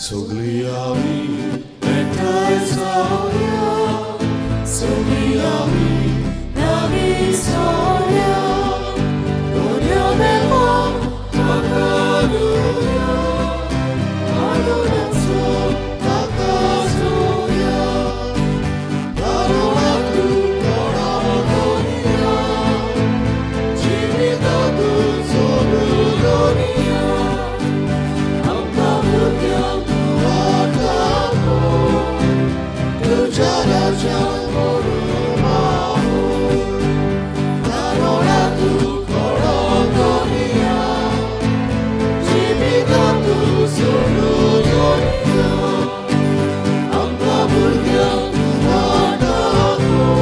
सगळी आमी एकठांय जावया, सगळी आमी नवी जावया, दोन्या देवाक ताकारुया, आदोनाचो ताका जोया, दारुणातू कोणा जिवितातू सोडू दोनिया, आमकां भुरग्यांक वाट दाखोव, तुज्या राज्यांत करूं मावो. दारुणातू कोणा दोनिया, जिवितातू सोडू दोनिया, आमकां भुरग्यांक वाट दाखोव,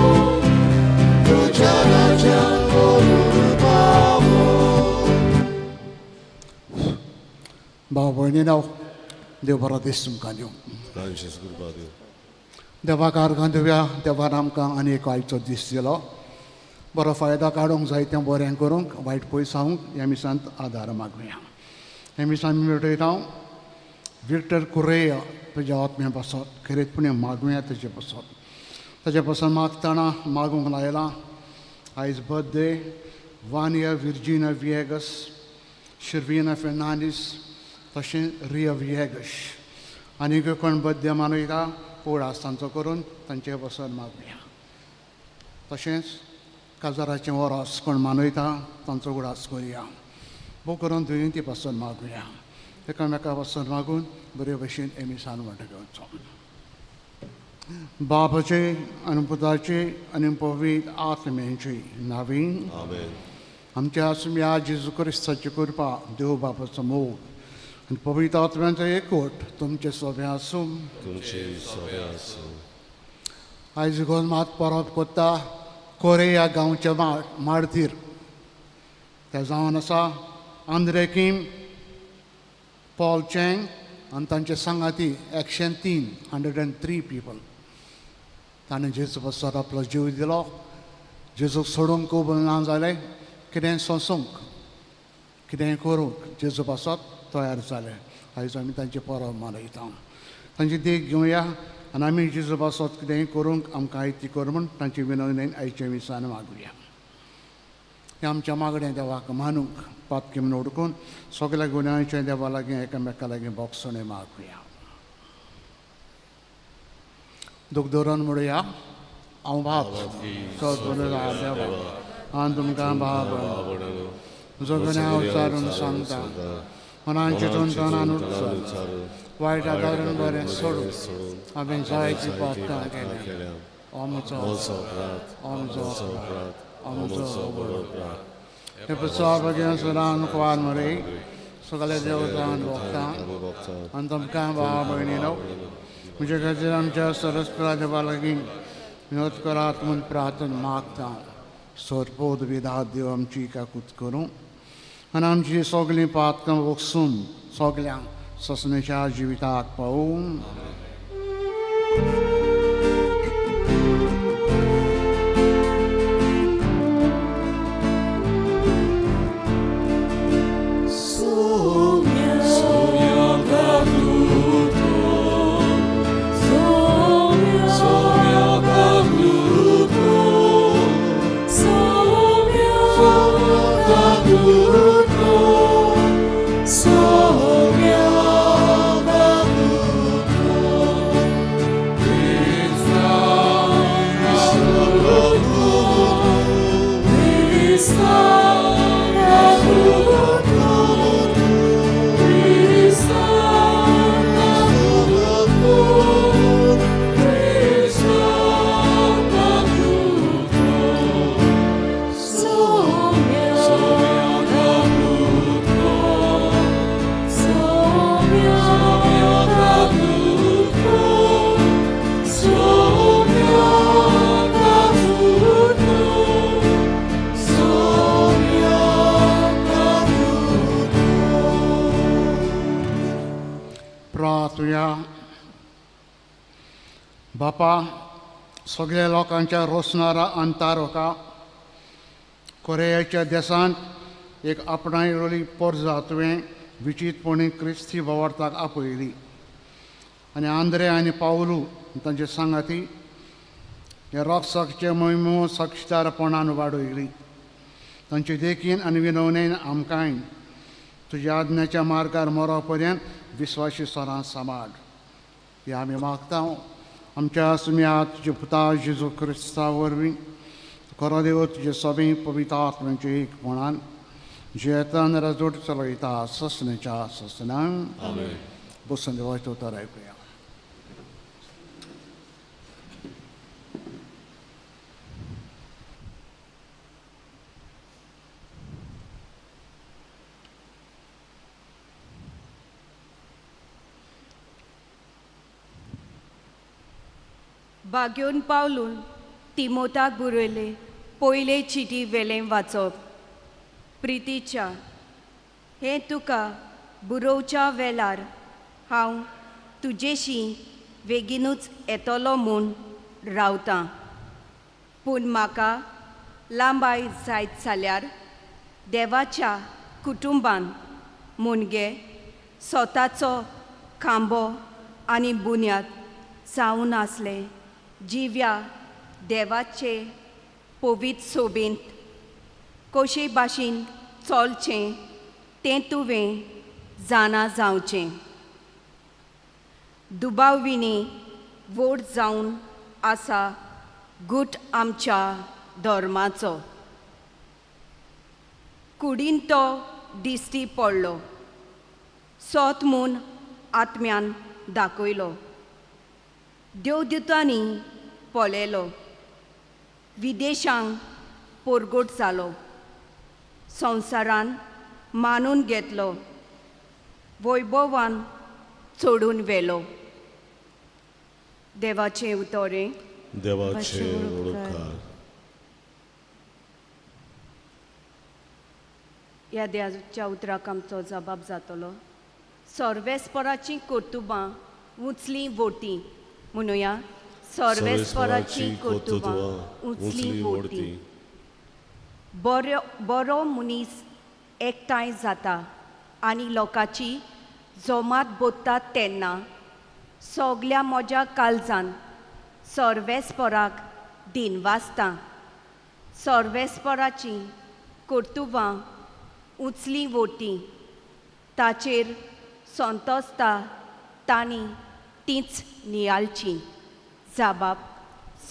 तुज्या राज्यांत करूं मावो. भाव भयणीनो, देव बरो दीस तुमकां दिवं. तांचेच कृपा दिवं. देवाक आर्गां दिवया. देवान आमकां आनी एक आयचो दीस दिलो. बरो फायदो काडूंक जाय, तें बरें करूंक, वायट पयस जावंक ह्या मिसांत आदार मागुया. ह्या मिसान आमी भेटयता विक्टर कुरेय, तुज्या आत्म्या पासत खेरीतपणी मागुया तेजे पासत. ताजे पासून मागतना मागूंक लायलां, आयज बर्थडे वानिया विर्जिना विएगस, शिर्विना फेर्नांडीस, तशें रिया विएगस आनी कोण बर्थडे मनयता, उगडास तांचो करून तांचे पासून मागुया. तशेंच काजाराचें वरस कोण मनयता, तांचो उगडास करुया. भोव करून दुयेंती पासून मागुया. एकामेका पासून मागून बरे भशेन एमिसान वांटो घेवचो. बापाचे आनी पुताचे आनी पवित्र आत्म्याचे नांवान. आमेन. आमच्या आसम्या जेजू क्रिस्ताची कृपा, देव बापाचो मोग आनी पवित्र आत्म्याचो एकवट तुमचे सोबे आसूं. तुमचे सोबे आसूं. आयज गोलमात परब कोत्ता कोरेया गांवचे मार्तीर, ते जावन आसा आंद्रे किम, पॉल चँग आनी तांचे सांगाती 103, 103 पिपल. ताणें जेजू पासत आपलो जीव दिलो. जेजूक सोडूंक कबूल ना जालें. कितें सोंसूंक, कितेंय करूंक जेजू पासत तयार जाले. आयज आमी तांची परब मनयता. तांची देख घेवया आनी आमी जेजू पासत कितेंय करूंक आमकां आयती कर म्हूण तांची विनवणेन आयच्या मिसान मागुया. हें आमच्या मागणें देवाक मानूंक पातकी म्हूण हुडकून सगल्या गुन्यांवचें देवा लागीं, एकामेका लागीं भोगसणें मागुया. दूख धरून म्हणुया, हांव बाप देवा आनी तुमकां भाव म्हजो गुन्यांव उच्चारून सांगता. मनान चिंतून तनान उच्चार, वायट आदारून बरें सोडून हांवें जायतीं पातकां केल्या. म्हजो, म्हजो, म्हजो व्हड अपराध. हे पसार सदां कुवार मरे, सगळे देवतान भोगता आनी तुमकां भाव भयणीनो, म्हजे खातीर आमच्या सरस्परा देवा लागीं विनोद करात म्हूण प्रार्थना मागता. सरपोद विधात देव आमची काकूत करूं आनी आमची सगळीं पातकां वगसून सगळ्यांक ससनेच्या जिविताक पावूं. प्रार्थुया. बापा, सगळ्या लोकांच्या रोसणारा अंतारोका, कोरियाच्या देशांत एक आपणायलोली पोरजा तुवें विचितपणी क्रिस्ती भावार्थाक आपयली. आनी आंद्रे आनी पावलू तांचे सांगाती ह्या रोगसाकचे मोहिमो साक्षीदारपणान वाडयली. तांचे देखीन आनी विनवणेन आमकांय तुज्या आज्ञाच्या मार्गार मरो पर्यंत विस्वाशी सरां सांबाळ. हे आमी मागता आमच्या सुम्या तुज्या पुता जेजू क्रिस्ता वरवीं, खरो देव तुजे सगळीं पवित्र आत्म्याचे एकपणान जियेतान राजवट चलयता ससनेच्या ससना. आमेन. बसून देवाचें उतर आयकुया. बागेवन पावलून तिमोताक बरयले पयले चिटी वेलें वाचप. प्रितीच्या हें तुका बरोवच्या वेळार हांव तुजेशी बेगीनूच येतलो म्हूण रावतां, पूण म्हाका लांबाय जायत जाल्यार देवाच्या कुटुंबान मुणगे स्वताचो खांबो आनी बुन्याद जावन आसले जिव्या देवाचे पवित्र सोबेंत कशे भाशेन चलचें तें तुवें जाणा जावचें. दुबाविणी व्हड जावन आसा गूट आमच्या धर्माचो. कुडीन तो दिश्टी पडलो, सोत म्हूण आत्म्यान दाखयलो, देवदूतांनी पळयलो, विदेशांक पोरगोट जालो, संवसारान मानून घेतलो, वैभवान चडून व्हेलो. देवाचें उतरें. देवाचे उपकार. ह्या देवाच्या उतराक आमचो जबाब जातलो. सर्वेस्पराचीं कर्तुबां उंचलीं वोटी म्हणुया. सर्वेस्पराचीं कर्तुबां उंचलीं वोटी. बरो बरो मनीस एकठांय जाता आनी लोकांची जोमात बोत्तात तेन्ना सगल्या म्हज्या काळजान सर्वेस्पराक दिनवासता. सर्वेस्पराचीं कर्तुबां उंचलीं वोटी, ताचेर संतोसता तांणी तींच नियाळची. जाबाब.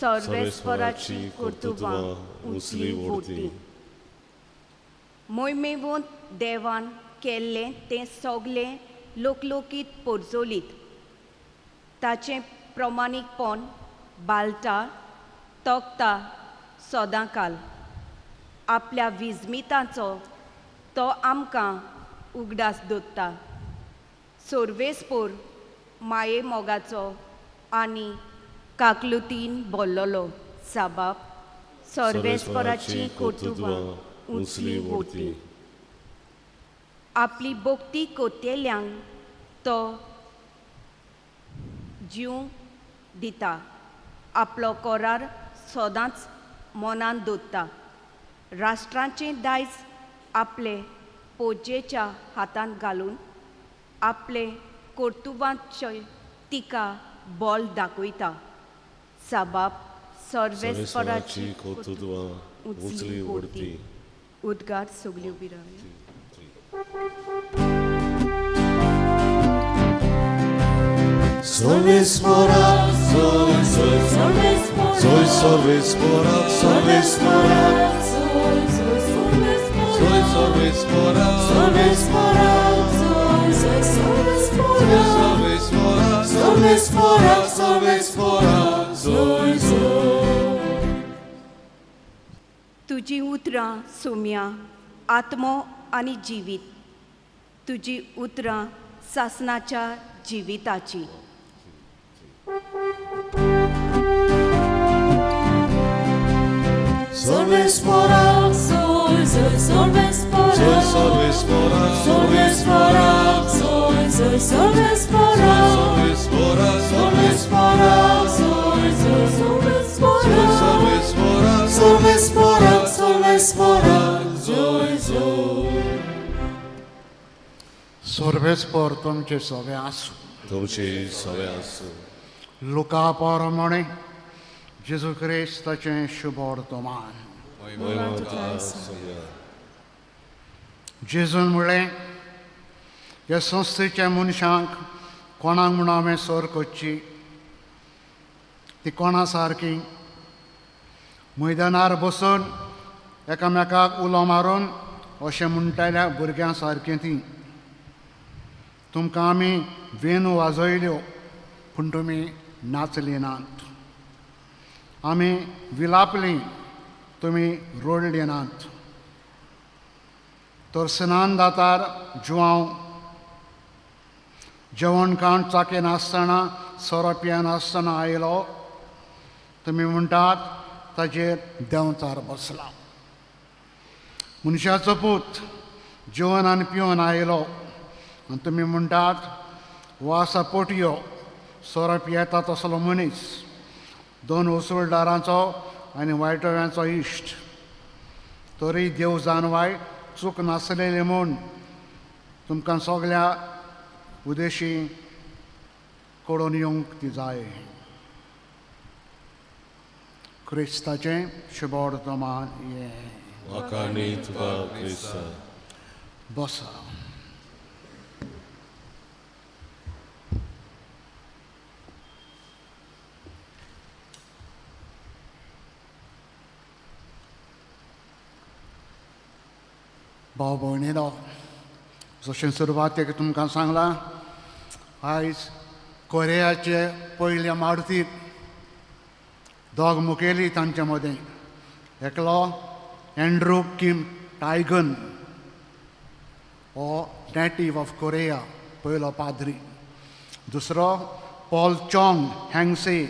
सर्वेस्पराचीं कर्तुबां उंचलीं वोटी. मोहिमेवंत देवान केल्लें तें सगलें लोकलोकीत पोरजोलीत, ताचें प्रमाणीकपण बालता तोखता सदां काल. आपल्या विजमिताचो तो आमकां उगडास दवरता. सर्वेस्पोर माये मोगाचो आनी काकलुतीन भरलेलो. साबाब. सर्वेस्पराचीं कर्तुबां उंचलीं वोटी. आपली भक्ती कोतेल्यांक तो जीव दिता, आपलो करार सदांच मनान दवरता. राष्ट्रांचें दायज आपले पोजेच्या हातांत घालून आपले कर्तुबांचे तिका बल दाखयता. साबाब. सर्वेस्पराची कर्तुत्वां उंचली वोटी. उद्गार सगळी उबी रावया. सर्वेस्परा, soy, soy, soy सर्वेस्परा, सर्वेस्परा, soy सर्वेस्परा, सर्वेस्परा, soy सर्वेस्परा, सर्वेस्परा, सर्वेस्परा, soy, soy. तुजीं उतरां सोम्या आत्मो आनी जिवीत, तुजीं उतरां सासनाच्या जिविताची. सर्वेस्परा, soy सर्वेस्परा, सर्वेस्परा, soy सर्वेस्परा, सर्वेस्परा, soy सर्वेस्परा, सर्वेस्परा, सर्वेस्परा, soy, soy. सर्वेस्पर तुमचे सगळे आसूं. तुमचे सवे आसूं. लुका प्रमाणे जेजू क्रिस्ताचें शुभवर्तमान. महिमा तुका सोम्या. जेजून म्हणलें, ह्या संस्थेच्या मनशांक कोणाक म्हूण हांवें सर करची? ती कोणा सारकी? मैदानार बसून एकामेकाक उलो मारून अशें म्हणटाल्या भुरग्यां सारकीं ती. तुमकां आमी वेणू वाजयल्यो पूण तुमी नाचली नात, आमी विलापलीं तुमी रडली नात. तर स्नान दातार जुवांव जेवण खाण चाके नासतना सोरो पियेनासतना आयलो, तुमी म्हणटात ताजेर देंवचार बसला. मनशाचो पूत जेवन आनी पिवन आयलो आनी तुमी म्हणटात हो आसा पोटयो, सोरो पियेता तसलो मनीस, दोन उसळदारांचो आनी वायटव्यांचो इश्ट. तरी देव जानवाय चूक नासलेली म्हूण तुमकां सगल्या उदेशी कळोवन येवंक ती जाय. क्रिस्ताचें शुभवर्तमान हें. वाखाणी तुका क्रिस्ता. बसा. भाव भयणीनो, जशें सुरवातेक तुमकां सांगलां, आयज कोरियाचे पयले मारुतीक दोग मुखेली तांचे मदें, एकलो एंड्रू किम टायगन हो नेटीव ऑफ कोरिया पयलो पाद्री, दुसरो पॉल चोंग हँगसे.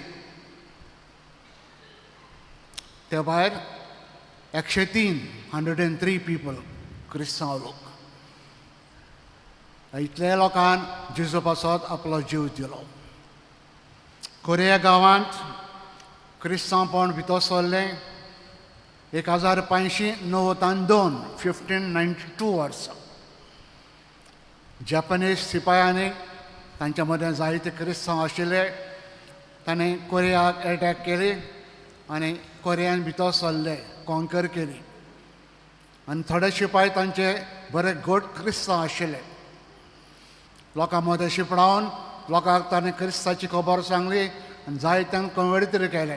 ते भायर 103, 103 पीपल क्रिस्तांव लोक. इतल्या लोकान जेजू पासत आपलो जीव दिलो. कोरिया गांवांत क्रिस्तांवपण भितर सरलें 1592, 1592 वर्सां. जपानीज सिपायांनी, तांच्या मदें जायते क्रिस्तांव आशिल्ले, ताणें कोरियाक एटॅक केली आनी कोरियान भितर सरले, कॉन्कर केली. आनी थोडे शिपाय तांचे बरे घट क्रिस्तांव आशिल्ले. लोकां मदें शिंपडावन लोकांक ताणें क्रिस्ताची खबर सांगली आनी जायत्यांक कन्वर्ट केले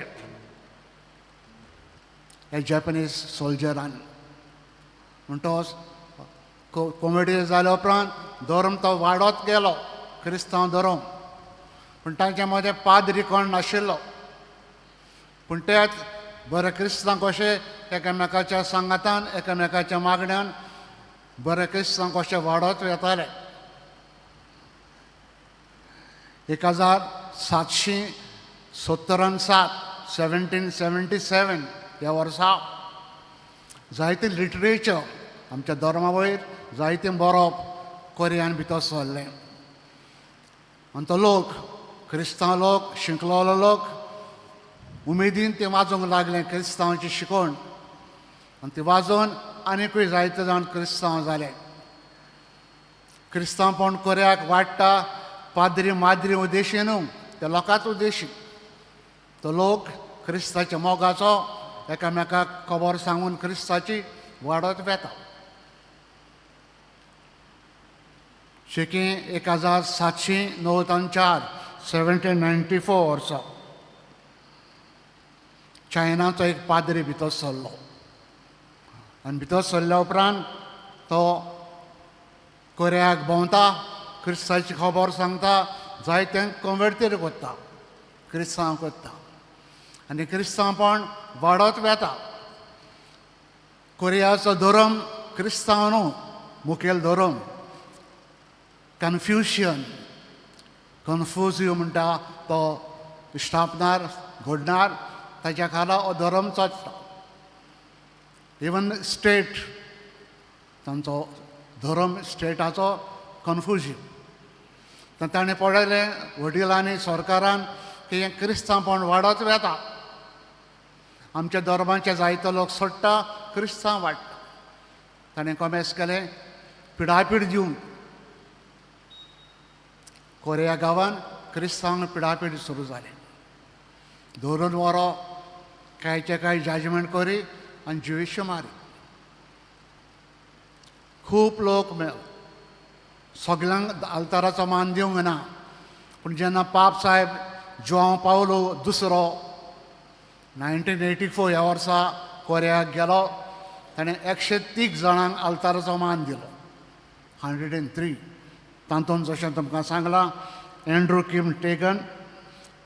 ह्या जॅपनीज सोल्जरान. म्हणटकच कोमेडी जाल्या उपरांत धर्म तो वाडत गेलो, क्रिस्तांव धर्म. पूण तांच्या मदें पाद्री कोण नाशिल्लो. पूण तेच बरे क्रिस्तांव कशे एकामेकाच्या सांगातान, एकामेकाच्या मागण्यान बरे क्रिस्तांव कशे वाडत येताले. 1777, 1777 ह्या वर्सा जायते लिटरेचर आमच्या धर्मा वयर जायतें बरोवप कोरियान भितर सरलें. आनी तो लोक क्रिस्तांव लोक, शिंकलोलो लोक उमेदीन ते वाजोवंक लागले क्रिस्तांवाची शिकवण. आनी ती वाजोवन आनीकूय जायते जाण क्रिस्तांव जाले. क्रिस्तांवपण कोरियाक वाडटा पाद्री माद्री उद्देशी न्हू, त्या लोकांच उद्देशी. तो लोक क्रिस्ताच्या मोगाचो एकामेकाक खबर सांगून क्रिस्ताची वाडत वेता. शेकी 1794, 1794 वर्सा चायनाचो एक पाद्री भितर सरलो. आनी भितर सरल्या उपरांत तो कोरियाक भोंवता, क्रिस्ताची खबर सांगता, जायत्यांक कन्वर्टीर करता, क्रिस्तांव करता. आनी क्रिस्तांवपण वाडत वेता. कोरियाचो धर्म क्रिस्तांव न्हू, मुखेल धर्म कन्फ्युशियन, कन्फ्युजियो म्हणटा तो स्थापणार घडणार, ताच्या खाला हो धर्म चलता. इवन स्टेट तांचो धर्म स्टेटाचो कन्फ्युजियो. तर ताणें पळयलें वडिलांनी, सरकारान की हें क्रिस्तांवपण वाडत वेता, आमच्या धर्माचे जायते लोक सोडटा, क्रिस्तांव वाडटा. ताणें कॉमेस केलें पिडापीड दिवन कोरिया गांवान क्रिस्तांव पिडापीड सुरू जालें. धरून व्हरो कांयचे कांय जजमेंट करी आनी जिविश्य मारी. खूब लोक मेळ सगल्यांक आल्ताराचो मान दिवंक ना. पूण जेन्ना पाप साहेब जुआंव पावलो दुसरो 1984 ह्या वर्सा कोरियाक गेलो, ताणें 103 जाणांक आल्ताराचो मान दिलो, 103. तातूंत जशें तुमकां सांगलां Andrew Kim Taegon,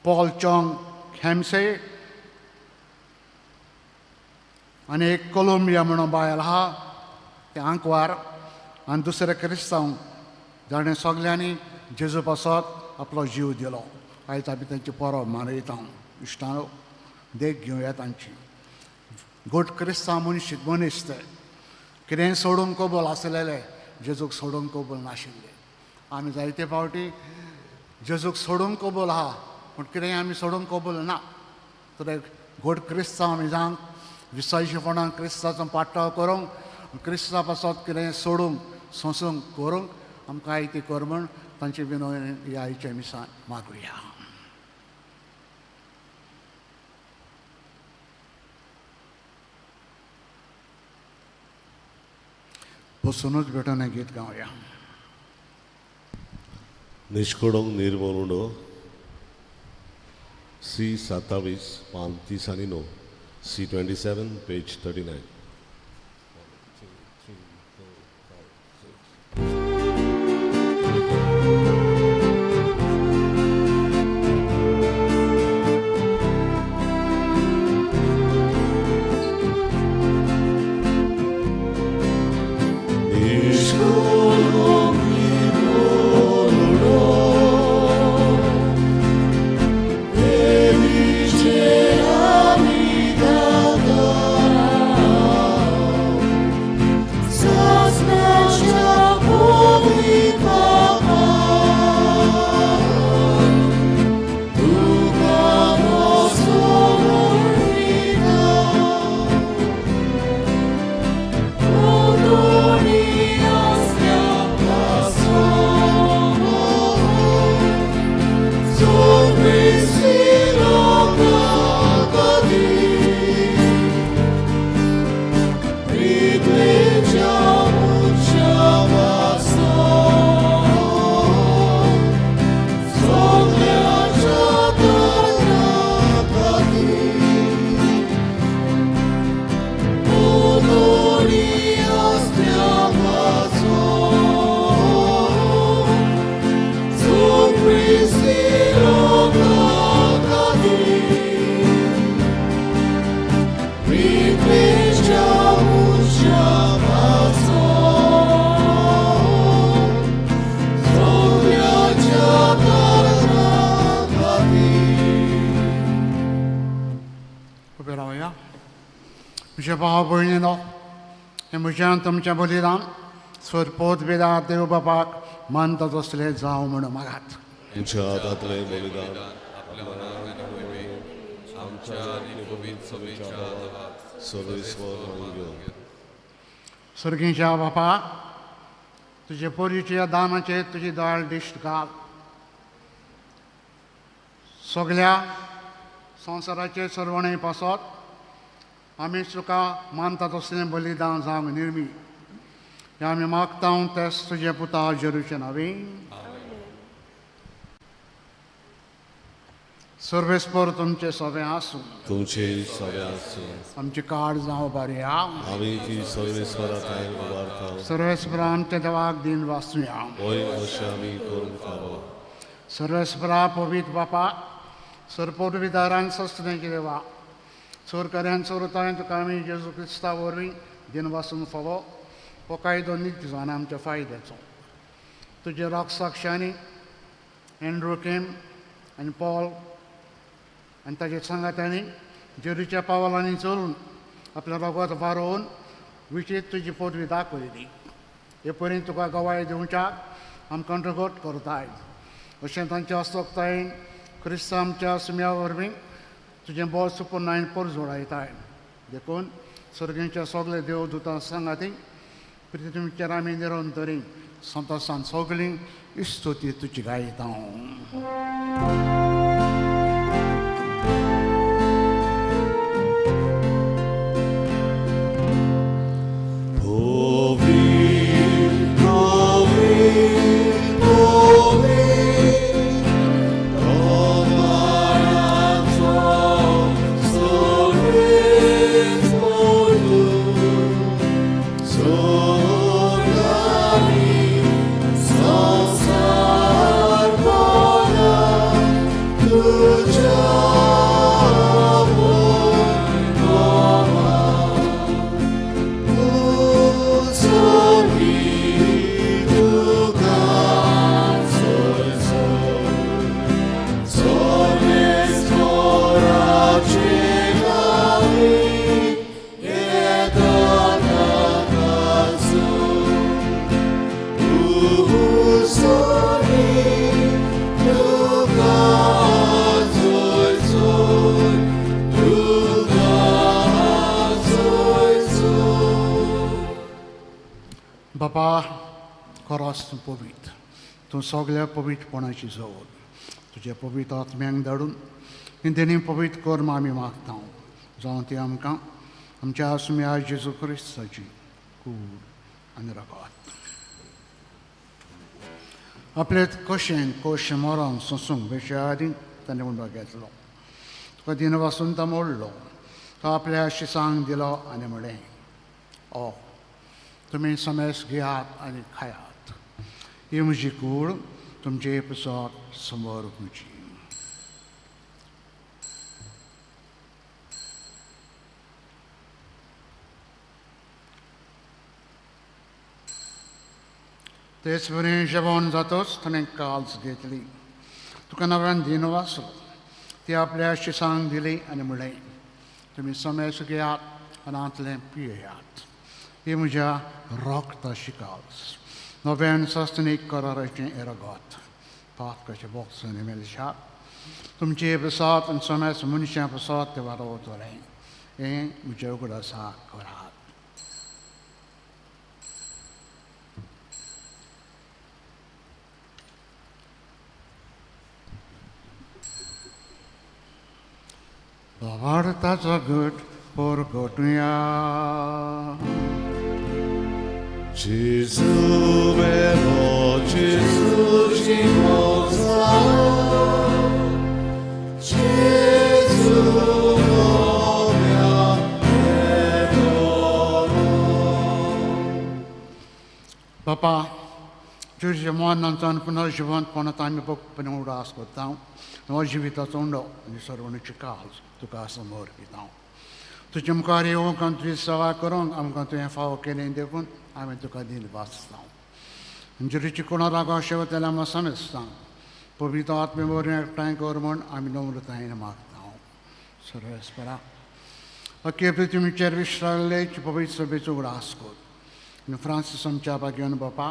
Paul Chong Hasang आनी एक कोलंबिया म्हणून बायल आहा ते आंकवार, आनी दुसरे क्रिस्तांव जाणें सगल्यांनी जेजू पासत आपलो जीव दिलो. आयज आमी तांची परब मनयता. इश्टांनो, देख घेवया तांची. घट क्रिस्तांव मनीस मनीस ते कितेंय सोडूंक कबूल आसलेले, जेजूक सोडूंक कबूल नाशिल्ले. आमी जायते फावटी जेजूक सोडूंक कबूल आहा, पूण कितेंय आमी सोडूंक कबूल ना. तर एक घट क्रिस्तांव आमी जावंक विश्वाशीपणान क्रिस्ताचो पाठ्ठाव करूंक, क्रिस्ता पासत कितें सोडूंक सोंसूंक करूंक आमकां आयती कर म्हूण तांची विनवणी ह्या आयच्या मिसान मागुया. बसुनूच भेटून हें गीत गावया. निष्कडोंग निर्मोलुंडो सी 27 पान 30 आनी 9, सी 27 पेज 39. उबे रावया. म्हज्या भाव भयणीनो, हें म्हज्यान तुमचें बलिदान स्वरपोत बेदा देव बापाक मानता तसलें जावं म्हूण मागात. तुमच्या हातांतलें बलिदान आपल्या मनाक आनी मोहिमेक आमच्या आनी पवित्र सभेच्या देवाक सर्वेस्वर मानून घेवं. सर्गीच्या बापा, तुजे पोरीच्या दानाचेर तुजी दयाळ दिश्ट घाल. सगल्या संवसाराचे सर्वणे पासत आमी तुका मानता तसलें बलिदान जावंक निर्मी हें आमी मागता तेच तुजे पुता जेरूचे नांवी. सर्वेस्पर तुमचे सगळें आसूं. तुमचे सगळे आसूं. आमची काड जावं बरया. आमी ती सर्वेस्वरा ठांय उबारता. सर्वेस्परा आमच्या देवाक दिन वाचुया. होय, अशें आमी करूंक फावो. सर्वेस्परा पवित्र बापा, सरपोटविदारान सस्तें देवा, सरकाऱ्यान सोरताय तुका आमी जेजू क्रिस्ता वरवीं दिन वाचूंक फावो. हो कायदो नित्य जावन आमच्या फायद्याचो. तुजे रोगसाक्षांनी एंड्रू केम आनी पॉल आनी ताच्या सांगात्यांनी जेरूच्या पावलांनी चलून आपल्या रोगत वारोवन विचीत तुजी पदवी दाखयली. हे परीन तुका गवाय दिवच्याक आमकां रगत करताय. अशें तांच्या हस्तकतायेन क्रिस्तांव आमच्या सुम्या वरवीं तुजें बोल सुपुर्णायन परजोडायताय. देखून सर्गीच्या सगळे देव दुतां सांगाती पृथ्वीचेर आमी निरंतरी संतोसान सगळीं इस्तुती तुजी गायता. बापा खरोच तूं पवित्र, तूं सगळ्या पवित्रपणाची जवळ तुज्या पवित्र आत्म्यांक धाडून तेणी पवित्र कर्म आमी मागता जावं ती आमकां आमच्या आसम्या जेजू क्रिस्ताची कूड आनी रगत आपले कशेन कोश मरण सोंसूंक बेच्या आदीं ताणें उंडो घेतलो, तुका दिन वासून तो मोडलो, तो आपल्या शिसांक दिलो आनी म्हणलें, ओ तुमी समेस घेयात आनी खायात, ही म्हजी कूड तुमचे पसत समोर म्हजी. तेच बरें जेवण जातच ताणें काल्स घेतली, तुका नव्यान दिन वाचलो, ती आपल्या शिसांक दिली आनी म्हणलें, तुमी समेस घेयात आनी हांतलें पियेयात, ही म्हज्या रक्ताची काल्स नव्यान सस्तनीक कराराचें रगत पातकाचें बोक्सांनी मेळशात तुमचे पसात आनी समेस मनशां पसात ते वारोवतलें, हें म्हज्या उगडासा करात. भावार्थाचो घट परगटुया. Gesù vero, Gesù ci Gesù mio बापा तुज्या मरणांतल्यान पुनर्जिवंतपणांत आमी पळोवन उडास करता, नवो जिविताचो उंडो आनी सर्वणीची काज तुका समर्पिता. तुजे मुखार येवंक आनी तुजी सेवा करूंक आमकां तुवें फावो केलें देखून आमी तुका दिल वाचता. जेरीची कोणा रागो शेवतेल्या आमकां समेस्ता पवित्र आत्मे वरवीं एकठांय कर म्हूण आमी नम्रतायेन मागता. सर्वेस्परा अखे पृथ्वीचेर विश्राल्ले पवित्र सभेचो उगडास कर आनी फ्रांसीस आमच्या भाग्यान बापा,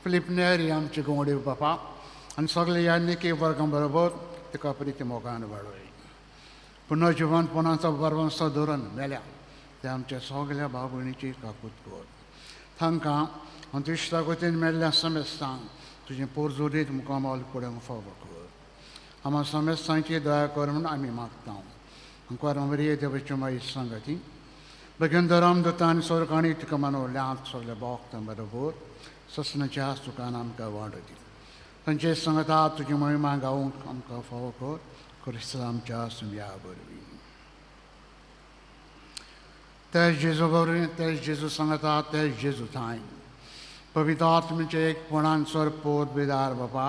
फिलीप नेरी आमचे गवडे बापा आनी सगळे ह्या निके वर्गां बरोबर तुका प्रिती मोगान वाडय. पुनर्जिवंतपणाचो बरवंसो धरून मेल्या ते आमच्या सगळ्या भाव भयणीची काकूत कर, तांकां अंतुश्टा वतीन मेल्ल्या समेस्तांक तुजें पोरजोरीत मुखामोल पडोवंक फावो कर. आमकां समेस्तांची दया कर म्हूण आमी मागता. आमकां मरिये देवाची माई सांगाती बेगीन धरम दत्ता आनी सोरकाणी तुका मानवल्यांत सगल्या भोक्तां बरोबर ससनाच्या सुखान आमकां वाडो दी. तांचे सांगता तुजी महिमा गावंक आमकां फावो कर, क्रिस्त आमच्या सुम्या वरवीं. तेच जेजू वरवीं, तेच जेजू सांगता, तेच जेजू थांय पवित्र आत्म्याचे एकपणान सर पोत बेदार बापा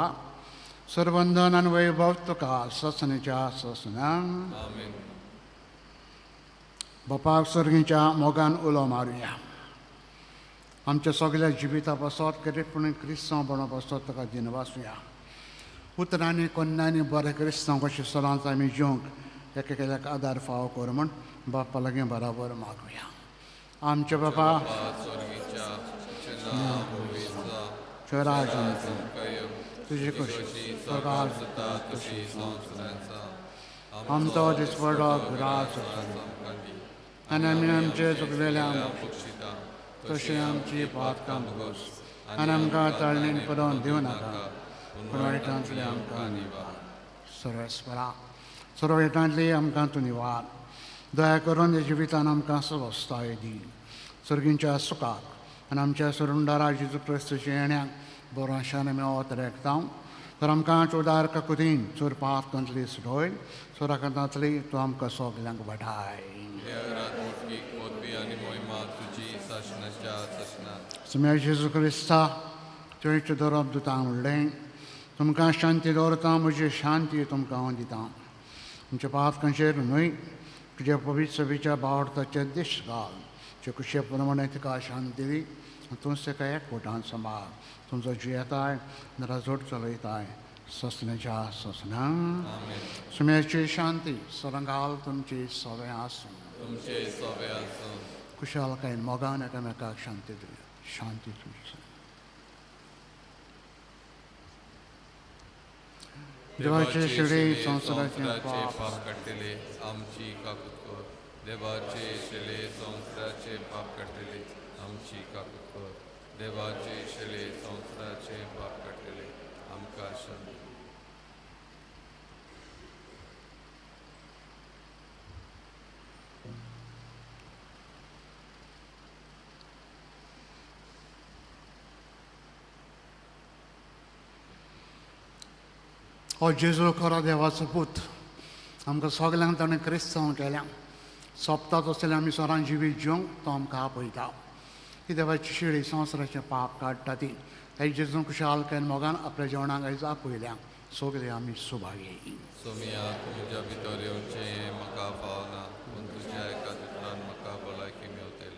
सरबंधन आनी वैभव तुका ससनेच्या ससना. आमेन. बापाक सर्गीच्या मोगान उलो मारुया. आमच्या सगळ्या जिविता पासत करेपणी क्रिस्तांव पणा पासत ताका दिनवासुया. उतरांनी कोन्नांनी बरें क्रिस्तांव कशें सदांच आमी जिवंक एकेकल्याक आदार फावो कर म्हूण बापा लागीं बराबर मागुया. आमच्या बापा तुजी कशी स्वर्गात तशी आमचो दिसपडो ग्रास आनी आमी आमचे चुकलेल्या तशें आमची पातकां भोगस आनी आमकां ताळणेन पडोवन दिवं नाका, पूण वायटांतली आमकां निवार. सर्वेस्परा, सर्व वायटांतली आमकां तूं निवार. दया करून ह्या जिवितान आमकां सवस्ताय दी. सर्गींच्या सुखाक आनी आमच्या सरुंडारा जेजू क्रिस्ताच्या येण्याक बरो आशान आमी वत रेखता. तर आमकां चोदार काकुतीन चोरपांतली सुटोय, सोराकांतांतली तूं आमकां सगल्यांक वाटाय. सुम्या जेजू क्रिस्ता तुवें दवरप दिता म्हणलें, तुमकां शांती दवरता, म्हजी शांती तुमकां हांव दिता. तुमच्या पातकांचेर न्हय, तुज्या पवित्र सभेच्या बावडताचे दीस घाल. जे कुशे प्रमाणे तिका शांती दी, तूंच ताका एकवटान सांबाळ. तुमचो जियेताय राजोट चलयताय ससनेच्या ससना. सुम्याची शांती सरंगाल तुमची सगळें आसूं. कुशालकायेन मोगान एकामेकाक शांती दिवया. शांती तुमची. देवाचे शिडी संवसाराचें पाप काडटले आमची काकूत कर. देवाचे शिले संवसाराचे पाप काडटले आमची काकूत कर. देवाचे शिले संवसाराचे पाप काडटले आमकां शांती. हो जेजू खरो देवाचो पूत, आमकां सगल्यांक ताणें क्रिस्तांव केल्या. सोंपता तसलें आमी सरां जिवीत जिवंक तो आमकां आपयता. ती देवाची शिडी संवसाराचें पाप काडटा ती. हे जेजू खुशालकायेन मोगान आपल्या जेवणाक आयज आपयल्या. सगळे आमी सुभागी. सोमिया, तुमच्या भितर येवचें हें म्हाका फावना, पूण तुज्या एका उतरान म्हाका भलायकी मेवतली.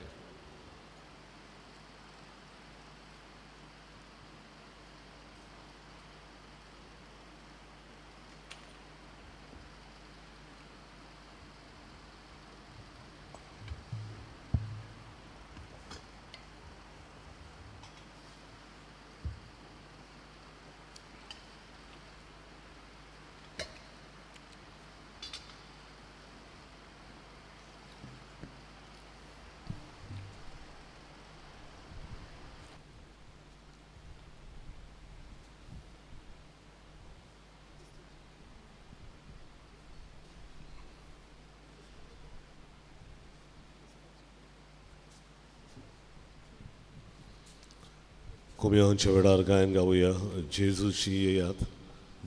कोम्यांच्या वेळार गायन गावया जेजूची येयात.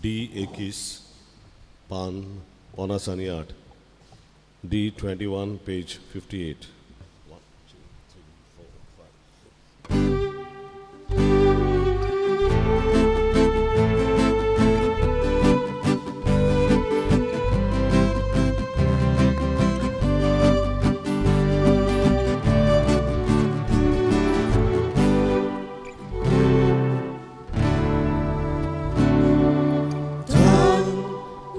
डी 21 पान 58, डी 21 पेज 58.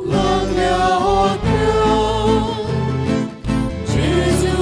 लागल्या होत्या जेजू.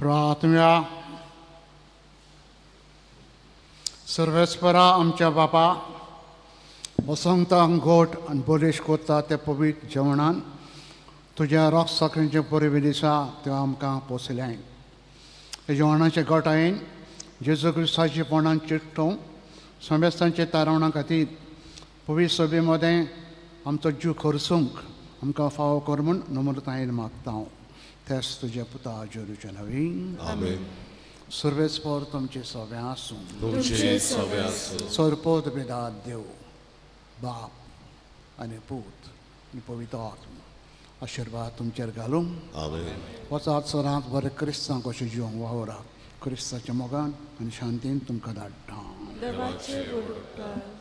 प्रार्थना. सर्वेस्परा आमच्या बापा, वसंतांक गोट आनी बलिश कोत्ता ते पवित्र जेवणान तुज्या रोग साखरेचे परबे दिसा त्यो आमकां पोसलें. हे जेवणाचे गटायेन जेजू क्रिस्ताचे पोणान चिकटोवंक समेस्तांचे तारवणा खातीर पवित्र सभे मदें आमचो जीव खर्चूंक आमकां फावो कर म्हूण नम्रतायेन मागता हांव, तेच तुज्या पुता जेरूच्या नवीन. आमेन. सर्वेस्पर तुमचे सगळें आसूं. तुमचे सवे आसूं. सरपोत बेदात देव बाप आनी पूत आनी पवित्र आत्मा आशिर्वाद तुमचेर घालूं. आमेन. वचात सरांत बरें क्रिस्तांव कशें जिवंक वावरात. क्रिस्ताच्या मोगान आनी शांतीन तुमकां धाडटा. देवाचे व्हड उपकार.